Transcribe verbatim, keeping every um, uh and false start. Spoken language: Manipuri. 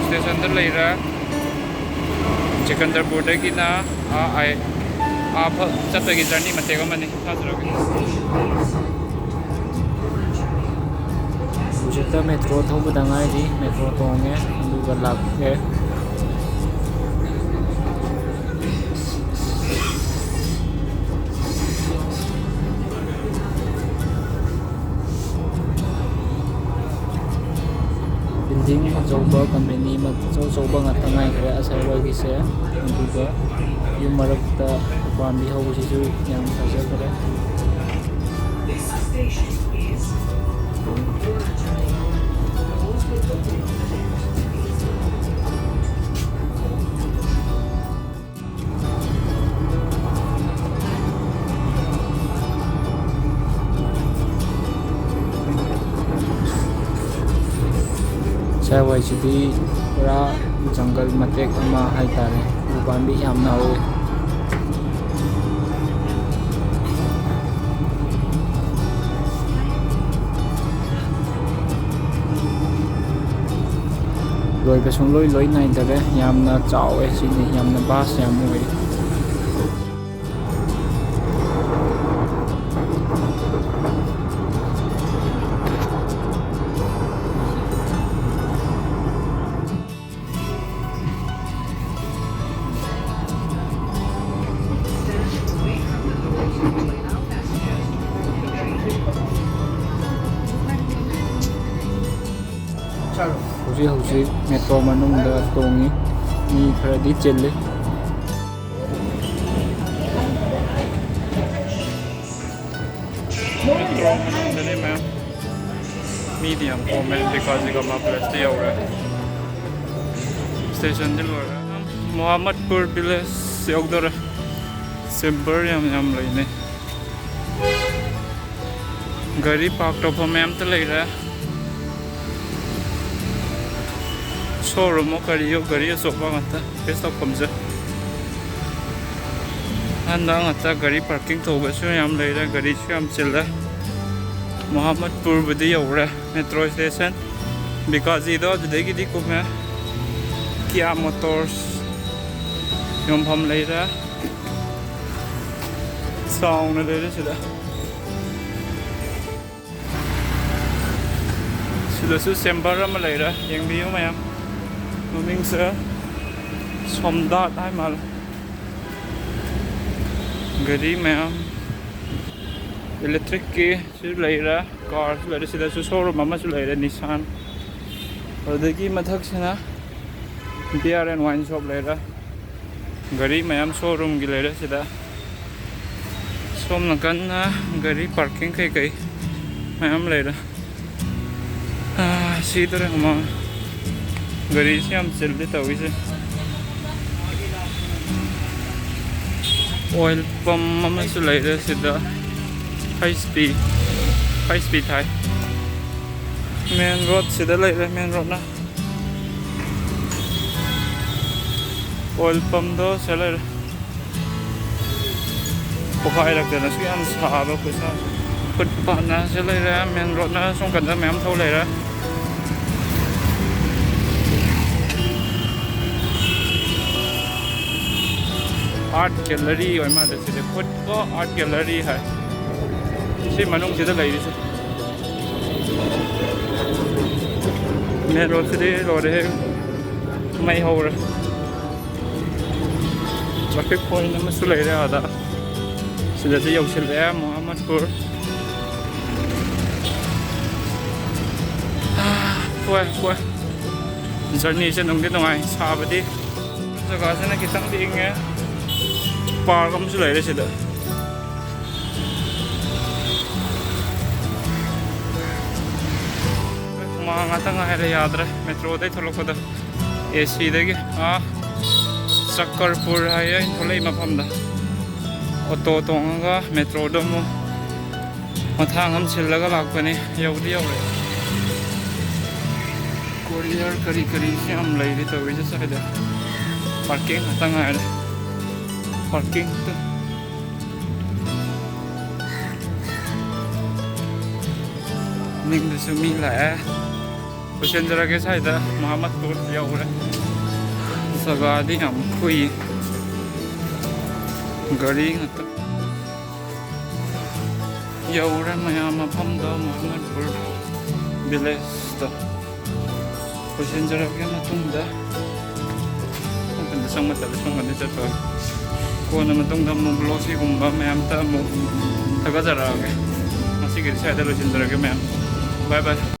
ꯁ꯭ꯇꯦꯁꯟꯗ ꯂꯩꯔꯦ꯫ ꯆꯨꯔꯆꯥꯟꯄꯨꯔꯗꯒꯤꯅ ꯑꯥ ꯑꯥꯏ ꯑꯥ ꯐ-, ꯆꯠꯄꯒꯤ ꯖꯔꯅꯤ ꯃꯇꯦꯛ ꯑꯃꯅꯤ꯫ ꯊꯥꯖꯔꯒꯦ꯫ ꯍꯧꯖꯤꯛꯇ ꯃꯦꯇ꯭ꯔꯣ ꯊꯧꯕꯗ ꯉꯥꯏꯔꯤ꯫ ꯃꯦꯇ꯭ꯔꯣ ꯇꯣꯡꯉꯦ ꯑꯗꯨꯒ ꯂꯥꯛꯑꯦ꯫ ꯕꯤꯜꯗꯤꯡ ꯑꯆꯧꯕ, ꯀꯝꯄꯦꯅꯤ ꯑꯆꯧ ꯑꯆꯧꯕ ꯉꯥꯛꯇ ꯉꯥꯏꯈ꯭ꯔꯦ ꯑꯁꯔꯋꯥꯏꯒꯤꯁꯦ꯫ ꯑꯗꯨꯒ ꯌꯨꯝ ꯃꯔꯛꯇ ꯎꯄꯥꯝꯕꯤ ꯍꯧꯕꯁꯤꯁꯨ ꯌꯥꯝ ꯐꯖꯈ꯭ꯔꯦ꯫ ꯁ꯭ꯋꯥꯏꯋꯥꯏꯁꯤꯗꯤ ꯄꯨꯔꯥ ꯖꯪꯒꯜ ꯃꯇꯦꯛ ꯑꯃ ꯍꯥꯏꯇꯥꯔꯦ꯫ ꯎ ꯄꯥꯝꯕꯤ ꯌꯥꯝꯅ ꯍꯧꯋꯤ꯫ ꯂꯣꯏꯕ ꯁꯨꯡꯂꯣꯏ ꯂꯣꯏ ꯅꯥꯏꯗꯔꯦ꯫ ꯌꯥꯝꯅ ꯆꯥꯎꯋꯦ ꯁꯤꯗꯤ, ꯌꯥꯝꯅ vast ꯌꯥꯝ ꯑꯣꯏ꯫ ꯍꯧꯖꯤꯛ ꯍꯧꯖꯤꯛ ꯃꯦꯇ꯭ꯔꯣ ꯃꯅꯨꯡꯗ ꯇꯣꯡꯉꯤ꯫ ꯃꯤ ꯈꯔꯗꯤ ꯆꯤꯜꯂꯤ꯫ ꯃꯦꯇ꯭ꯔꯣ ꯃꯅꯨꯡꯗꯅꯤ ꯃꯌꯥꯝ꯫ ꯃꯤꯗꯤ ꯌꯥꯝ ꯀꯣꯝꯃꯦ꯫ ꯕꯤꯀꯥꯖꯤ ꯀꯃꯂꯥ ꯄꯦꯂꯦꯁꯇ ꯌꯧꯔꯦ꯫ ꯁ꯭ꯇꯦꯁꯟꯗꯤ ꯂꯣꯏꯔꯦ꯫ ꯃꯣꯍꯥꯃꯠꯄꯨꯔ ꯚꯤꯂꯦꯖ ꯌꯧꯗꯣꯔꯦ꯫ ꯆꯦꯝꯕꯔ ꯌꯥꯝ ꯌꯥꯝ ꯂꯩꯅꯩ꯫ ꯒꯥꯔꯤ ꯄꯥꯔꯛ ꯇꯧꯐꯝ ꯃꯌꯥꯝꯇ ꯂꯩꯔꯦ꯫ ꯁꯣꯔꯨꯝ ꯑꯣ ꯀꯔꯤꯌꯣ ꯒꯥꯔꯤ ꯑꯆꯧꯕ ꯉꯥꯛꯇ ꯄꯦꯁ ꯇꯧꯐꯝꯁꯦ꯫ ꯍꯟꯗꯛ ꯉꯥꯛꯇ ꯒꯥꯔꯤ ꯄꯥꯔꯀꯤꯡ ꯇꯧꯕꯁꯨ ꯌꯥꯝ ꯂꯩꯔꯦ, ꯒꯥꯔꯤꯁꯨ ꯌꯥꯝ ꯆꯤꯜꯂꯦ꯫ ꯃꯣꯍꯥꯃꯠꯄꯨꯔꯕꯨꯗꯤ ꯌꯧꯔꯦ ꯃꯦꯇ꯭ꯔꯣ ꯁ꯭ꯇꯦꯁꯟ꯫ ꯕꯤꯀꯥꯖꯤꯗꯣ ꯑꯗꯨꯗꯒꯤꯗꯤ ꯀꯨꯝꯃꯦ꯫ Kia Motors ꯌꯣꯟꯐꯝ ꯂꯩꯔꯦ, ꯆꯥꯎꯅ ꯂꯩꯔꯦ ꯁꯤꯗ꯫ ꯁꯤꯗꯁꯨ ꯆꯦꯝꯕꯔ ꯑꯃ ꯂꯩꯔꯦ, ꯌꯦꯡꯕꯤꯌꯨ ꯃꯌꯥꯝ꯫ ꯃꯃꯤꯡꯁꯦ ꯁꯣꯝꯗꯥꯠ ꯍꯥꯏ ꯃꯥꯜꯂꯦ꯫ ꯒꯥꯔꯤ ꯃꯌꯥꯝ, ꯏꯂꯦꯛꯇ꯭ꯔꯤꯛꯀꯤꯁꯨ ꯂꯩꯔꯦ, ꯀꯥꯔꯁꯨ ꯂꯩꯔꯦ꯫ ꯁꯤꯗꯁꯨ ꯁꯣꯔꯨꯝ ꯑꯃꯁꯨ ꯂꯩꯔꯦ, ꯅꯤꯁꯥꯟ꯫ ꯑꯗꯨꯗꯒꯤ ꯃꯊꯛꯁꯤꯅ B R N wine shop ꯂꯩꯔꯦ꯫ ꯒꯥꯔꯤ ꯃꯌꯥꯝ ꯁꯣꯔꯨꯝꯒꯤ ꯂꯩꯔꯦ ꯁꯤꯗ꯫ ꯁꯣꯝ ꯅꯥꯀꯟꯅ ꯒꯥꯔꯤ ꯄꯥꯔꯀꯤꯡ ꯀꯩꯀꯩ ꯃꯌꯥꯝ ꯂꯩꯔꯦ꯫ ꯑꯥ, ꯁꯤꯗꯣꯔꯦ ꯍꯨꯃꯥꯡ꯫ ꯒꯥꯔꯤꯁꯤ ꯌꯥꯝ ꯆꯤꯜꯂꯤ ꯇꯧꯔꯤꯁꯦ꯫ ꯑꯣꯏꯜ ꯄꯝ ꯑꯃꯁꯨ ꯂꯩꯔꯦ ꯁꯤꯗ꯫ ꯍꯩꯆ ꯄꯤ, ꯍꯩꯆ ꯄꯤ ꯊꯥꯏ꯫ ꯃꯦꯟ ꯔꯣꯗꯁꯤꯗ ꯂꯩꯔꯦ, ꯃꯦꯟ ꯔꯣꯗꯅ꯫ ꯑꯣꯏꯜ ꯄꯝꯗꯣ ꯁꯤꯗ ꯂꯩꯔꯦ꯫ ꯄꯣꯈꯥꯏꯔꯛꯇꯅꯁꯨ ꯌꯥꯝ ꯁꯥꯕ ꯈꯨꯠꯁꯥ꯫ ꯐꯨꯠ ꯄꯥꯠꯅ ꯁꯤꯗ ꯂꯩꯔꯦ, ꯃꯦꯟ ꯔꯣꯗꯅ ꯁꯣꯝ ꯀꯟꯗ ꯃꯌꯥꯝ ꯊꯧ ꯂꯩꯔꯦ꯫ ꯑꯥꯔꯠ ꯒꯦꯂꯔꯤ ꯑꯣꯏ ꯃꯥꯜꯂꯦ ꯁꯤꯗꯤ, ꯐꯨꯠ ꯀꯣ ꯑꯥꯔꯠ ꯒꯦꯂꯔꯤ ꯍꯥꯏ ꯁꯤ ꯃꯅꯨꯡꯁꯤꯗ ꯂꯩꯔꯤꯁꯦ꯫ ꯃꯦꯟ ꯔꯣꯗꯁꯤꯗꯤ ꯂꯣꯏꯔꯦꯍꯦ, ꯃꯩ ꯍꯧꯔꯦ꯫ ꯇ꯭ꯔꯥꯐꯤꯛ ꯄꯣꯏꯟ ꯑꯃꯁꯨ ꯂꯩꯔꯦ ꯑꯥꯗ꯫ ꯁꯤꯗꯁꯨ ꯌꯧꯁꯤꯜꯂꯛꯑꯦ ꯃꯣꯍꯥꯃꯠꯄꯨꯔ꯫ ꯍꯣꯏ ꯍꯣꯏ, ꯖꯔꯅꯤꯁꯦ ꯅꯨꯡꯗꯤ ꯅꯨꯡꯉꯥꯏ, ꯁꯥꯕꯗꯤ꯫ ꯖꯒꯥꯁꯤꯅ ꯈꯤꯇꯪꯗꯤ ꯏꯪꯉꯦ꯫ ꯄꯥꯔꯛ ꯑꯃꯁꯨ ꯂꯩꯔꯦ ꯁꯤꯗ꯫ ꯍꯨꯃꯥꯡ ꯉꯥꯛꯇ ꯉꯥꯏꯔꯦ, ꯌꯥꯗ꯭ꯔꯦ ꯃꯦꯇ꯭ꯔꯣꯗꯩ ꯊꯣꯛꯂꯛꯄꯗ꯫ ꯑꯦ ꯁꯤꯗꯒꯤ ꯑꯥ ꯆꯀꯔꯄꯨꯔ ꯍꯥꯏꯌꯦ ꯑꯩꯅ ꯊꯣꯛꯂꯛꯏ ꯃꯐꯝꯗ꯫ ꯑꯣꯇꯣ ꯇꯣꯡꯉꯒ ꯃꯦꯇ꯭ꯔꯣꯗ ꯑꯃꯨꯛ ꯃꯊꯥꯡ ꯑꯃ ꯁꯤꯜꯂꯒ ꯂꯥꯛꯄꯅꯤ꯫ ꯌꯧꯗꯤ ꯌꯧꯔꯦ꯫ ꯀꯣꯔꯤꯌꯔ ꯀꯔꯤ ꯀꯔꯤꯁꯨ ꯌꯥꯝ ꯂꯩꯔꯤ ꯇꯧꯔꯤꯁꯦ ꯁ꯭ꯋꯥꯏꯗ꯫ ꯄꯥꯔꯀꯤꯡ ꯉꯥꯛꯇ ꯉꯥꯏꯔꯦ꯫ ꯄꯥꯔꯀꯤꯡ꯫ ꯅꯤꯡꯗꯁꯨ ꯃꯤ ꯂꯥꯛꯑꯦ꯫ ꯂꯣꯏꯁꯤꯟꯖꯔꯒꯦ ꯁ꯭ꯋꯥꯏꯗ꯫ ꯃꯍꯥꯃꯠꯄꯨꯔ ꯌꯧꯔꯦ꯫ ꯖꯒꯥꯗꯤ ꯌꯥꯝ ꯈꯨꯏ꯫ ꯒꯥꯔꯤ ꯉꯥꯛꯇ꯫ ꯌꯧꯔꯦ ꯃꯌꯥꯝ ꯃꯐꯝꯗꯣ, ꯃꯍꯃꯗꯄꯨꯔ ꯚꯤꯂꯦꯖꯇꯣ ꯂꯣꯏꯁꯤꯟꯖꯔꯒꯦ꯫ ꯃꯇꯨꯡꯗ ꯃꯊꯪꯗ ꯆꯪꯕ ꯇꯜꯂꯦ, ꯁꯣꯝ ꯅꯥꯀꯟꯗ ꯆꯠꯄ꯫ ꯀꯣꯟꯅ ꯃꯇꯨꯡꯗ ꯑꯃꯨꯛ ꯕ꯭ꯂꯣꯛ ꯁꯤꯒꯨꯝꯕ ꯃꯌꯥꯝꯇ ꯑꯃꯨꯛ ꯊꯥꯒꯠꯆꯔꯛꯑꯒꯦ꯫ ꯉꯁꯤꯒꯤꯗꯤ ꯁ꯭ꯋꯥꯏꯗ ꯂꯣꯏꯁꯤꯟꯖꯔꯒꯦ ꯃꯌꯥꯝ꯫ ꯕꯥꯏ ꯕꯥꯏ꯫